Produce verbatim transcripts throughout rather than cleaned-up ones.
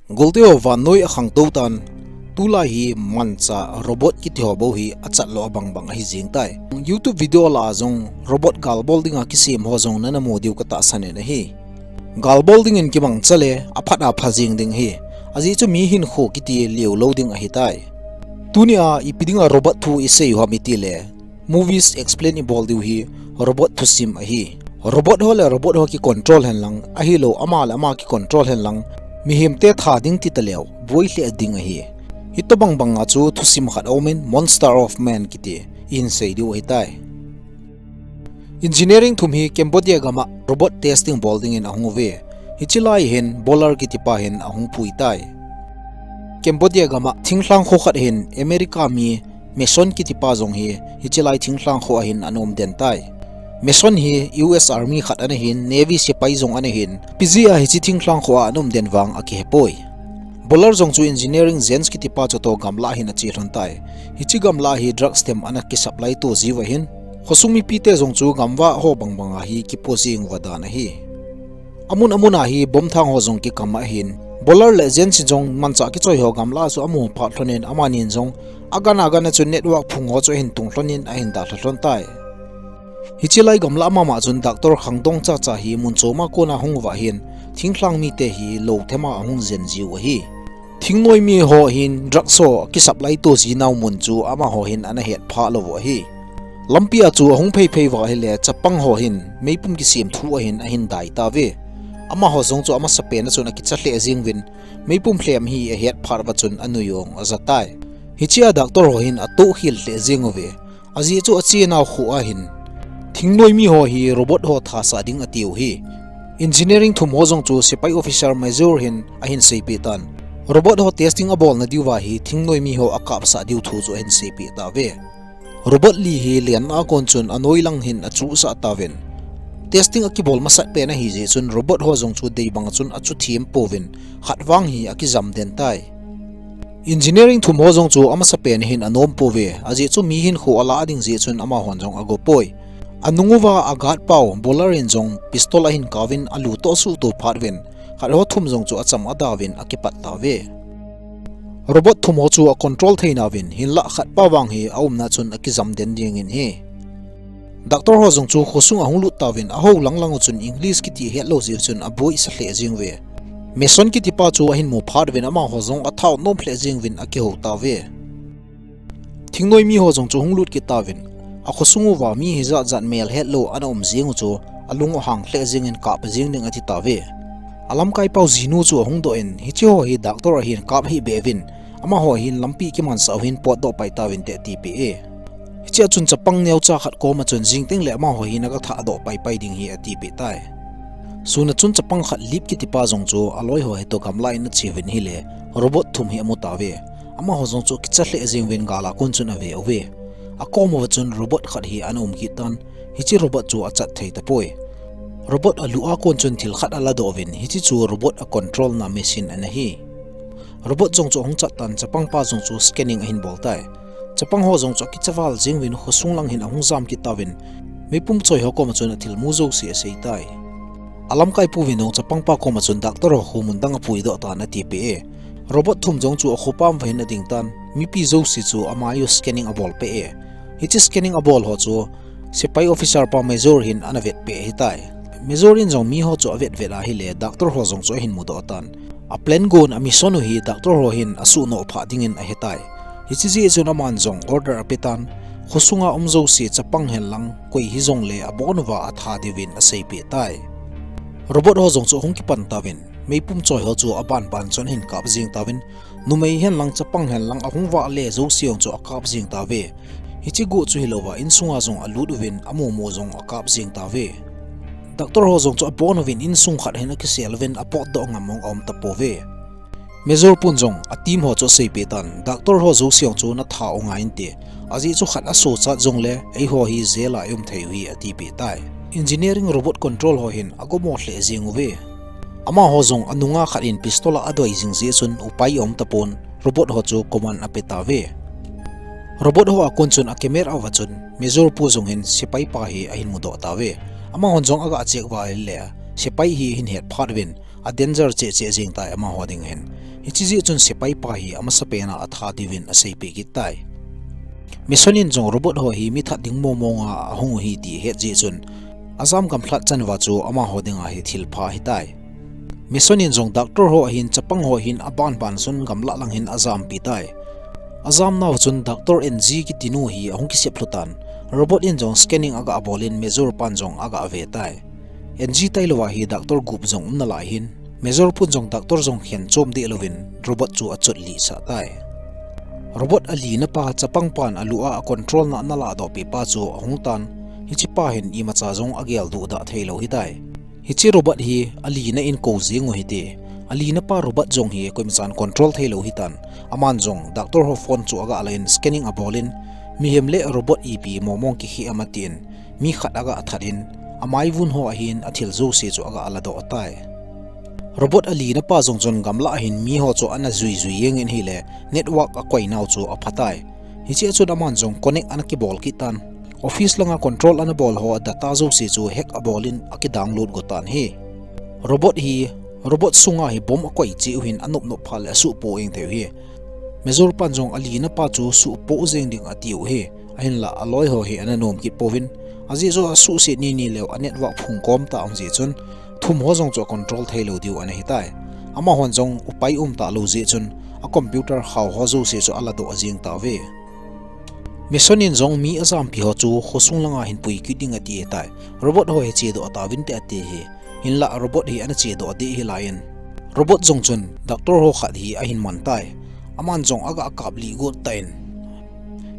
Golte ho vannoi akhangtou tan, tulai hi manchah robot kiti ho bou hi achat lou abang bang ahi jing tai. YouTube video lah a jong robot gal bol dinga kisem ho jong nana mu diu katahsan in ahi. Gal bol dingin kimangcha le aphat a pha jing ding ahi. Ajeh chu mi hinkho kiti leu lou ding ahi tai. Tunia ipi dinga robot thu isei u ham iti le, Movies explain ibol diu hi robot thusim ahi. Robot ho le robot ho ki control hen lang, ahilou ama le ama ki control hen lang, mihemte tha ding ti taleu, boi lheh ding ahi. Hitobang banga chu thusim khat aumin Monster of Man kiti, ihin sei diu ahitai. Engineering thum hi Cambodia gama robot testing bol dingin ahung uve. Hiche lai hin Bolar kitipa hin ahung pui tai. Cambodia gama thinglhang kho khat hin America mi Mason kitipa jong hi, hiche lai thinglhang kho a hin ana um den tai. Mason hi U S Army khat ana hin, Navy sepai jong ana hin, ipi jeh a hiche thinglhang kho a ana um den vang akihe poi. Bolar jong chu engineering gents kitipa chu toh gamlah a hin ache lhon tai. Hiche gamlah a hi drugs them ana ki supply to jiu ahin, khosung mipite jong chu gamvah ho bang bang a hi kipo jing uva dan ahi. Amun amun a hi bomb thang ho jong kikam ahin, Bolar le gents in jong manchah kichoi ho gamlah a chu amu phat lhonin amanin jong agan agan a chu network phung ho chu ahin tung lhonin ahin dalha lhon tai. Hiche lai gamlah mama chun doctor khangdong chacha hi mun chom a kona hung uva hin, thinglhang mite hi lou them a ahung jen jiu ahi. Thingnoi mi ho hin drugs ho ki supply to ji nau mun chu amaho hin ana het phah lou u ahi. Lampi a chu ahung phei phei uva ahile chapang ho hin meipum kisem thu a hin ahin dai tauve. Amaho jong chu amasapen a chun akicha lheh jeng uvin, meipum lhem hi ahet phat uva chun anui u aja tai. Hiche a doctor ho hin atoh khel lheh jeng uve. Ajeh chu ache nau kho a hin, thingnoi mi ho hi robot ho thasah ding atiu ahi. Engineering thum ho jong chu sepai officer major hin ahin seipeh tan, robot ho testing abolna diuva hi thingnoi mi ho akapsah diu thu chu ahin seipeh tauve. Robot li hi lenna a kon chun anoi lang hin achuhsah tauvin, testing akibol masat pen ahi jeh chun robot ho jong chu dei bang a chun achu them pouvin, khat vang hi akijam den tai. Engineering thum ho jong chu amasapen hin anom pouve, ajeh chu mi hinkho alah ding jeh chun amahon jong ago poi. Anung uva a guard pau Bolar in jong pistol ahin kauvin alu toh suhto phat uvin, khat ho thum jong chu acham adauvin akipah tauve. Robot thum ho chu acontrol thei nauvin, hinlah khat pa vang hi aumna chun akijam den dingin ahi. Doctor ho jong chu khosung ahung lut tauvin, ahou lang lang u chun English kiti hetlou jeh chun aboisah lheh jeng uve. Mason kitipa chu ahin mu phat uvin amaho jong athao nom lheh jeng uvin akihou tauve. Thingnoi mi ho jong chu hung lut kit tauvin, akhosung uva mi hijat jat mel hetlou ana um jeng u chu alung ahang lheh jengin kap jeng ding ati tauve. Alamkai pau jinu chu ahung doh in, hiche ho hi doctor ahin kap hih beh uvin, amaho hin lampi kimansah u hin potdoh pai tauvinte atipeh e. Hiche a chun chapang neocha khat koma chun jing tengle amaho hi naga thahdoh pai pai ding ahi atipeh tai. Sun a chun chapang khat Lip kitipa jong chu aloi ho hitoh gamlah in ache uvin ahile, robot thum hi amu tauve. Amaho jong chu akicha lheh jeng uvin gal a kon chun ave uve. Akom uva chun robot khat hi ana um kit tan, hiche robot chu achat thei tapoi. Robot alu a kon chun thil khat aladoh uvin, hiche chu robot acontrol na machine ana hi. Robot jong chu ahung chat tan, chapang pa jong chu scanning ahin bol tai. Chapang ho jong chu akicha val jeng uvin khosung lang hin ahung jam kit tauvin, meipum choi ho koma chun athilmu jouse asei tai. Alamkai pu uvin jong chapang pa koma chun doctor ho khomun dang apuidoh tan atipeh e. Robot thum jong chu akhopam uva hin ading tan, mipi jouse chu amai u scanning abol peh e. Hiche scanning abol ho chu sepai officer pa major hin ana vetpeh ahitai. Major in jong mi ho chu avet vet ahile, doctor ho jong chu ahin mudoh tan, aplan gon amission u hi doctor ho hin asuhnoh phah dingin ahetai. Hiche jeh chun aman jong order apetan, khosunga um jouse chapang henlang koi hijongle abon uva atha diuvin aseipeh tai. Robot ho jong chu ahung kipan tauvin, meipum choi ho chu aban ban chun ahin kap jeng tauvin, numei henlang chapang henlang ahung vahle jouse jong chu akap jeng tauve. Hiche goh chu hilouva insunga jong alut uvin, amu mu jong akap jeng tauve. Doctor ho jong chu abon uvin insung khat hin akisel uvin, apotdoh ngam mong aum tapouve. Major pun jong a team ho chu aseipeh tan, doctor ho jouse jong chu natha u ngai inte, ajeh chu khat asochat jongle eiho hi jail a ium thei u ahi atipeh tai. Engineering robot control ho hin agomo lheh jeng uve. Amaho jong anunga khat in pistol a adoi jing jeh chun upai aum tapon, robot ho chu command ape tauve. Robot ho a kon chun a camera uva chun major pu jong hin sepai pa hi ahin mudoh tauve. Amahon jong aga check uva ahile, sepai hi ahin het phat uvin, a danger cheh cheh jeng tai amaho ding hin. Hiche jeh chun sepai pa hi amasapen a atha diuvin aseipeh kit tai. Mason in jong robot ho hi mi that ding mong mong a ahung u ahi ti ahet jeh chun, ajam gamlhat chan uva chu amaho dinga hi thil pha ahitai. Mason in jong doctor ho ahin chapang ho ahin aban ban chun gamlah lang hin ajampi tai. Ajam nau chun Doctor Angie kiti nu hi ahung kisep lhu tan, robot in jong scanning aga bol in Major pan jong aga ve tai. Angie tailou a hi doctor gup jong um nalai hin, Major pun jong doctor jong khen chom deh louvin robot chu achot lih sah tai. Robot alina pa chapang pan alu a control na ana ladoh peh pa chu ahung tan, hiche pa hin imacha jong agel duh dah thei lou ahitai. Hiche robot hi alina in kou jeng u ahi ti. Alina pa robot jong hi koima chan control thei lou ahi tan. Aman jong doctor ho phone chu aga la in scanning abol in, mihem le robot ipi mong mong kikhel ham atin, mi khat aga that in, amai vun ho ahin athil jouse chu aga ladoh tai. Robot alina pa jong chun gamlah a hin mi ho chu ana jui jui jeng in ahile, network akoi nau chu apha tai. Hiche a chun aman jong connect ana kibol kit tan. Office langa control ana bol ho data jouse chu hack abol in akidownload go tan ahi. Robot hi, robot sunga hi bomb akoi cheh u hin anop nop phat le asuhpoh jeng thei u ahi. Major pan jong alina pa chu suhpoh jeng ding ati u ahi. Ahinlah aloi ho hi ana nom kit pouvin, ajeh chu asuhset ni ni leu a network phung kom ta ahung jeh chun, thum ho jong chu acontrol thei lou diu ana hitai. Amahon jong upai um talou jeh chun, a computer khao ho jouse chu aladoh jeng tauve. Mason in jong mi ajampi ho chu khosung langa hin pui kit ding ati ahitai. Robot ho hi chedoh tauvin te ati ahi. Hinlah robot hi ana chedoh deh ahi lai in, robot jong chun doctor ho khat hi ahin man tai. Aman jong aga kap lih got tan,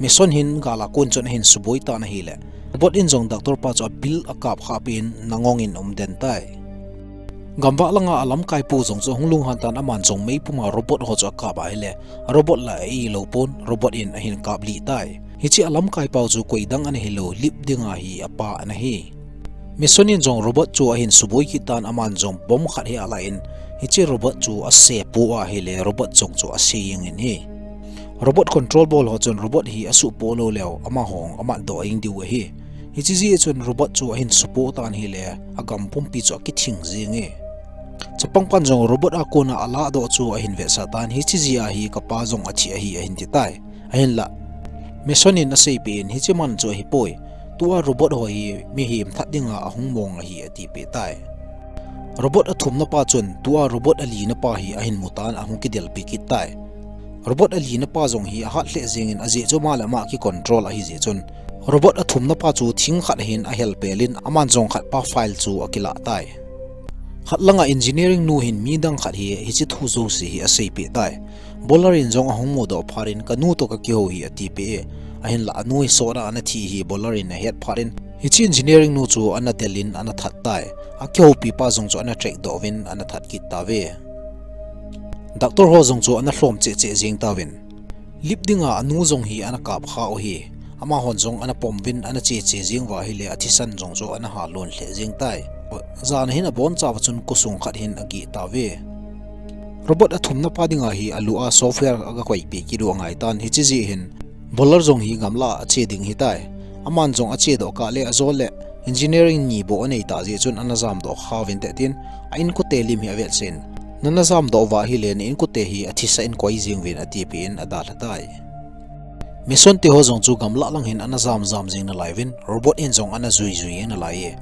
Mason hin gal a kon chun ahin suboi tan ahile, robot in jong doctor pa chu abil akap khah peh in nangong in aum den tai. Gamvah langa alamkai pu jong chu ahung lunghan tan, aman jong meipum a robot ho chu akap ahile, robot la a-ei lou pon, robot in ahin kap lih tai. Hiche alamkai pau chu koi dang ana hilou, Lip dinga hi apa ana hi. Mason in jong robot chu ahin suboi kit tan, aman jong bomb khat hi ala in, hiche robot chu asepoh ahile, robot jong chu ase jeng in ahi. Robot control bol ho chun robot hi asuhpoh lou leu, amaho amatdoh jeng diu ahi. Hiche jeh chun robot chu ahin supoh tan ahile, agam pumpi chu akithing jeng e. Chapang pan jong robot a kona aladoh chu ahin vetsah tan, hiche jeh a hi kapa jong athi ahi ahin ti tai. Ahinlah, Mason in aseipeh in, hiche man chu ahipoi. Tua robot ho hi mihem that dinga ahung mong ahi atipeh tai. Robot athumna pa chun tua robot alina pa hi ahin mu tan ahung kidelpi kit tai. Robot alina pa jong hi ahat lheh jeng in, ajeh chu ama le ama kicontrol ahi jeh chun, robot athumna pa chu thing khat hin ahel pel in, aman jong khat pa file chu akilah tai. Khat langa engineering nu hin midang khat hi hiche thu jouse hi aseipeh tai. Bowler in jong ahung mudoh phat in, kanu toh kakihou hi atipeh e. Ahinlah anu hi sot a ana thi hi Bowler in ahet phat in, hiche engineering nu chu ana del in ana that tai. Akihoupi pa jong chu ana track doh uvin ana that kit tauve. Doctor ho jong chu ana lhom cheh cheh jeng tauvin, Lip dinga anu jong hi ana kap khah u ahi. Amahon jong ana pom uvin ana che che jeng uva ahile, athisan jong chu ana halon lheh jeng tai. Jan a hin abonchauva chun khosung khat hin ageh tauve. Robot athumna pa dinga hi alu a software aga koipeh kit u angai tan, hiche jeh hin Bowler jong hi gamlah a ache ding ahitai. Aman jong achedoh kah le ajol le engineering ni bou anei tah jeh chun ana jamdoh kha uvin te tin, a inkote lim hi avetsah in, nana jamdoh uva ahile na inkote hi athisa in koi jeng uvin atipeh in adalha tai. Mason te ho jong chu gamlah lang hin ana jam jam jeng nalai uvin, robot in jong ana jui jui jeng nalai e.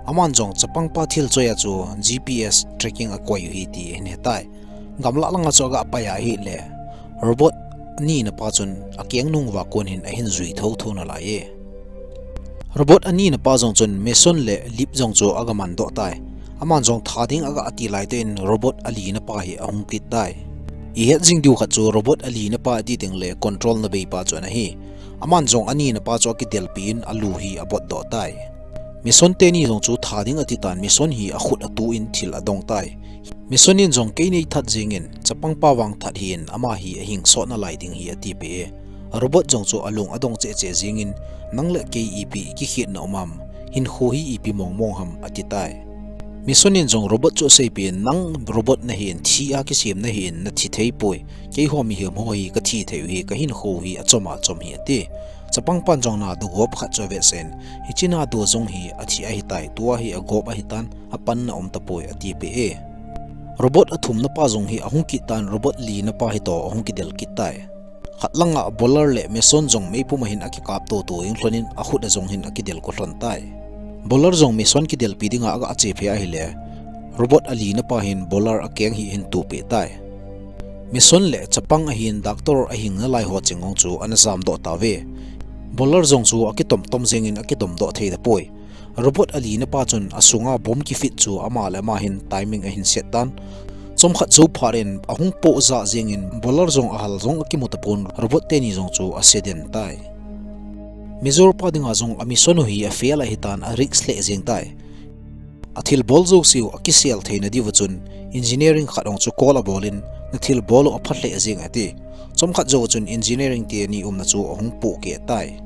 Aman jong chapang pa thil choi a chu G P S tracking akoi u ahi ti ahin hetai. Gamlah langa chu aga pai ahile, robot anina pa chun akeng nung uva kon hin ahin jui tho tho nalai e. Robot anina pa jong chun Mason le Lip jong chu aga mandoh tai. Aman jong that ding aga ti laitah in robot alina pa hi ahung kit tai. Ihet jing diu khat chu robot alina pa ati teng le control na bei pa chu ana hi. Aman jong anina pa chu akidelpi in alu hi abotdoh tai. Mason teni jong chu that ding ati tan, Mason hi akhut atu in thil adong tai. Mason in jong kei nei that jeng in, chapang pa vang that hih in, ama hi ahing sot nalai ding ahi atipeh e. Robot jong chu alung adong cheh cheh jeng in, nang le kei ipi kikhetna um am, hinkho hi ipi mong mong ham ati tai. Mason in jong robot chu aseipeh in, nang robot nahi in, thi a kisem nahi in, nathi thei poi. Keiho mihem ho hi kathi thei u hi, kahinkho hi achom achom ahi ati. Chapang pan jong nado gop khat chu avetsah in, hiche nado jong hi athi ahitai, tua hi agop ahitan, apanna um tapoi atipeh e. Robot athumna pa jong hi ahung kit tan, robot lina pa hi toh ahung kidel kit tai. Khat langa Bowler le Mason jong meipum a hin akikap toto jing lhonin, akhut a jong hin akidel ko lhon tai. Bowler jong Mason kidelpi dinga aga ache phei ahile, robot alina pa hin Bowler akeng hi hin tupeh tai. Mason le chapang ahin doctor ahing nalai ho chengong chu ana jamdoh tauve. Bowler jong chu akitom tom jengin akidomdoh thei tapoi. Robot alina pa chun asunga bomb kifit chu ama le ama hin timing ahin set tan. Chomkhat jou phat in ahung poh jah jengin Bowler jong ahal jong akimu tapon, robot teni jong chu ase den tai. Major pa dinga jong a mission u hi a fail ahitan, a risk lheh jeng tai. Athilbol jouseu akisel theina diuva chun engineering khat ong chu call abolin, nathilbol u apha lheh jeng ati. Chomkhat jou chun engineering teni umna chu ahung pohkeh tai.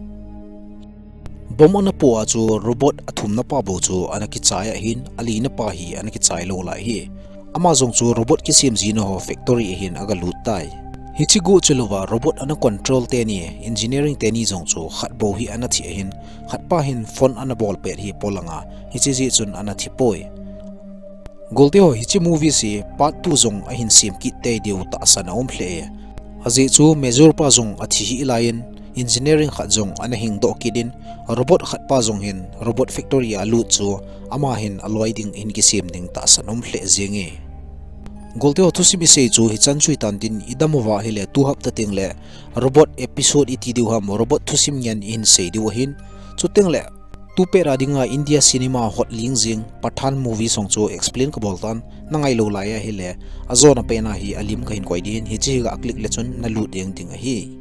Bomb ana poh a chu robot athumna pa bou chu ana kichai ahin, alina pa hi ana kichai lou lai hi. Ama jong chu robot kisem jina ho factory ahin aga lut tai. Hiche guh chu louva robot ana control teni, engineering teni jong chu khat bou hi ana thi ahin, khat pa hin phone ana bol pet hi polanga, hiche jeh chun ana thi poi. Golte ho, hiche movie hi part two jong ahin sem kit tei diu tahsan aum lheh e. Ajeh chu Major pa jong athi hih laiyin engineering khat jong ana hingdoh kit in, robot khat pa jong hin robot factory a alut chu ama hin aloi ding, ahin kisem ding tahsan um lheh jenge. Golte ho, thusim isei chu hichan chu hitan tin, idam uva ahile tu hapta tengle robot episode iti diu ham, robot thusim ngen ihin sei diu ahin. Chutengle tupet a dinga India cinema hot ling jing Pathan movie song chu explain kabol tan, nangailou lai ahile, ajona pena hi alim kahin koi ding in, hiche hi ga click le chun nalut ding ding ahi.